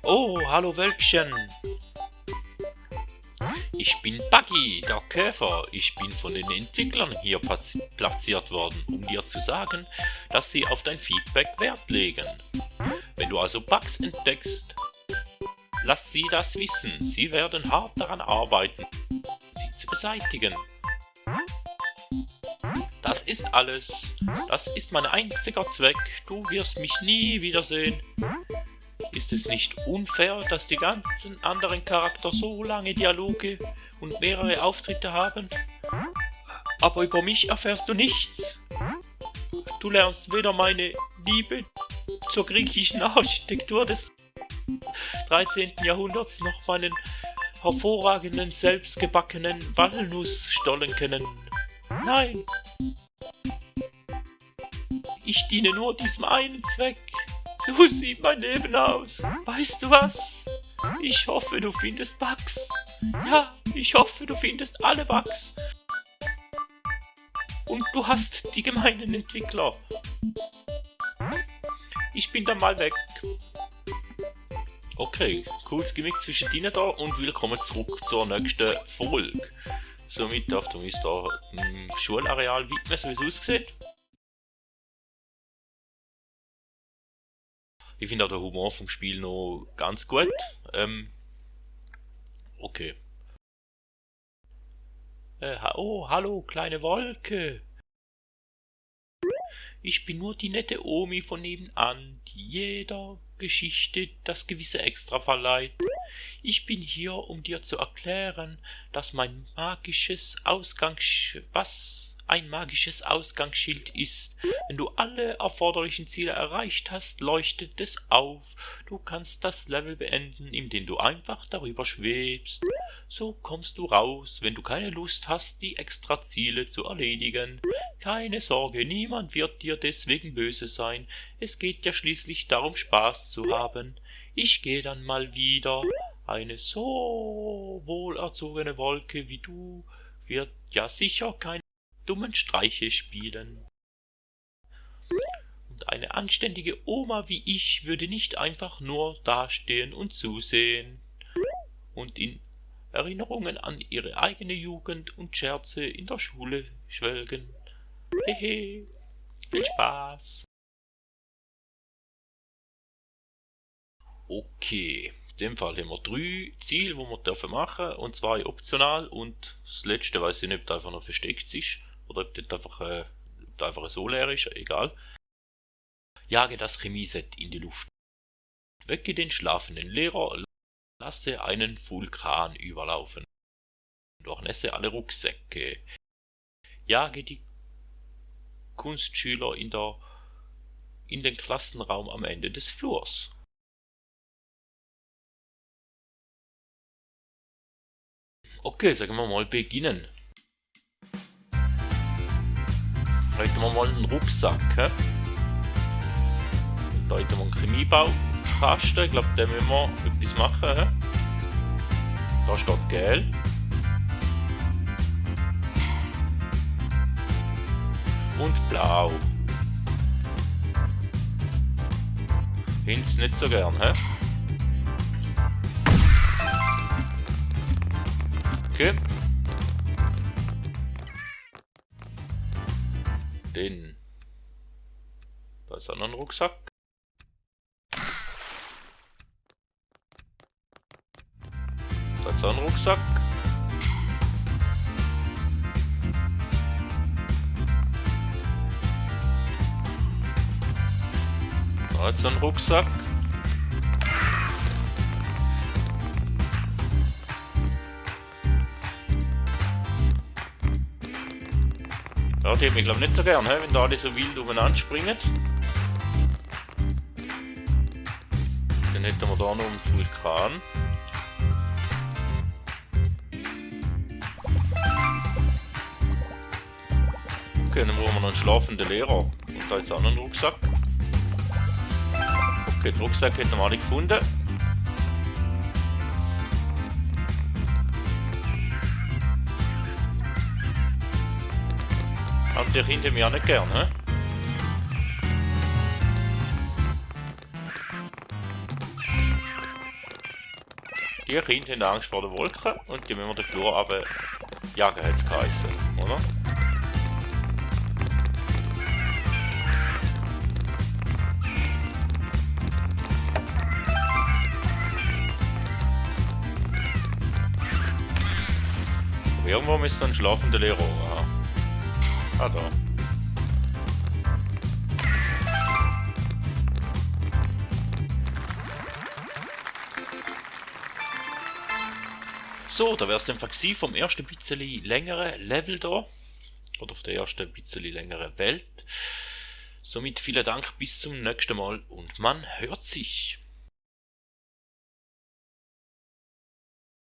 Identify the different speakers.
Speaker 1: Oh, hallo Wölkchen. Ich bin Buggy, der Käfer. Ich bin von den Entwicklern hier platziert worden, um dir zu sagen, dass sie auf dein Feedback Wert legen. Wenn du also Bugs entdeckst, lass sie das wissen. Sie werden hart daran arbeiten, sie zu beseitigen. Das ist alles. Das ist mein einziger Zweck. Du wirst mich nie wiedersehen. Ist es nicht unfair, dass die ganzen anderen Charakter so lange Dialoge und mehrere Auftritte haben? Aber über mich erfährst du nichts. Du lernst weder meine Liebe zur griechischen Architektur des 13. Jahrhunderts noch meinen hervorragenden, selbstgebackenen Walnussstollen kennen. Nein! Ich diene nur diesem einen Zweck. So sieht mein Leben aus. Weißt du was? Ich hoffe, du findest Bugs. Ja, ich hoffe, du findest alle Bugs. Und du hast die gemeinen Entwickler. Ich bin dann mal weg. Okay, cooles Gimmick zwischen denen da und willkommen zurück zur nächsten Folge. Somit darf du uns da im Schulareal widmen, so wie es aussieht. Ich finde auch den Humor vom Spiel noch ganz gut. Okay. Oh, hallo, kleine Wolke. Ich bin nur die nette Omi von nebenan, die jeder Geschichte das gewisse Extra verleiht. Ich bin hier, um dir zu erklären, dass ein magisches Ausgangsschild ist. Wenn du alle erforderlichen Ziele erreicht hast, leuchtet es auf. Du kannst das Level beenden, indem du einfach darüber schwebst. So kommst du raus, wenn du keine Lust hast, die extra Ziele zu erledigen. Keine Sorge, niemand wird dir deswegen böse sein. Es geht ja schließlich darum, Spaß zu haben. Ich gehe dann mal wieder. Eine so wohlerzogene Wolke wie du wird ja sicher keine dummen Streiche spielen. Und eine anständige Oma wie ich würde nicht einfach nur dastehen und zusehen und in Erinnerungen an ihre eigene Jugend und Scherze in der Schule schwelgen. Hehe, viel Spaß. Okay, in dem Fall haben wir 3 Ziele, die wir machen dürfen, und 2 optional, und das letzte weiß ich nicht, ob das einfach noch versteckt ist oder ob das einfach so leer ist, egal. Jage das Chemieset in die Luft. Wecke den schlafenden Lehrer, lasse einen Vulkan überlaufen. Durchnässe alle Rucksäcke. Jage die Kunstschüler in den Klassenraum am Ende des Flurs. Okay, sagen wir mal beginnen. Heute wir mal einen Rucksack. He? Da haben wir einen Chemiebaukasten. Ich glaube, da müssen wir etwas machen. He? Da steht gelb. Und blau. Find's nicht so gern, hä? Okay. Da ist auch noch ein Rucksack. Da ist auch ein Rucksack. Da ist ein Rucksack. Ja, die haben mich glaube nicht so gern, wenn da alle so wild umeinander springen. Dann hätten wir da noch einen Vulkan. Okay, dann brauchen wir noch einen schlafenden Lehrer. Und da ist auch noch ein Rucksack. Okay, den Rucksack hätten wir alle gefunden. Habt ihr hinter mir auch nicht gern, hä? Die Kinder haben Angst vor den Wolken und die müssen wir den Flur runter jagen, hat es geheißen, oder? Irgendwo müsste ein schlafender Lehrer haben. Ah, da. So, da wäre es dann gewesen vom ersten bisschen längeren Level da. Oder auf der ersten bisschen längeren Welt. Somit vielen Dank, bis zum nächsten Mal und man hört sich.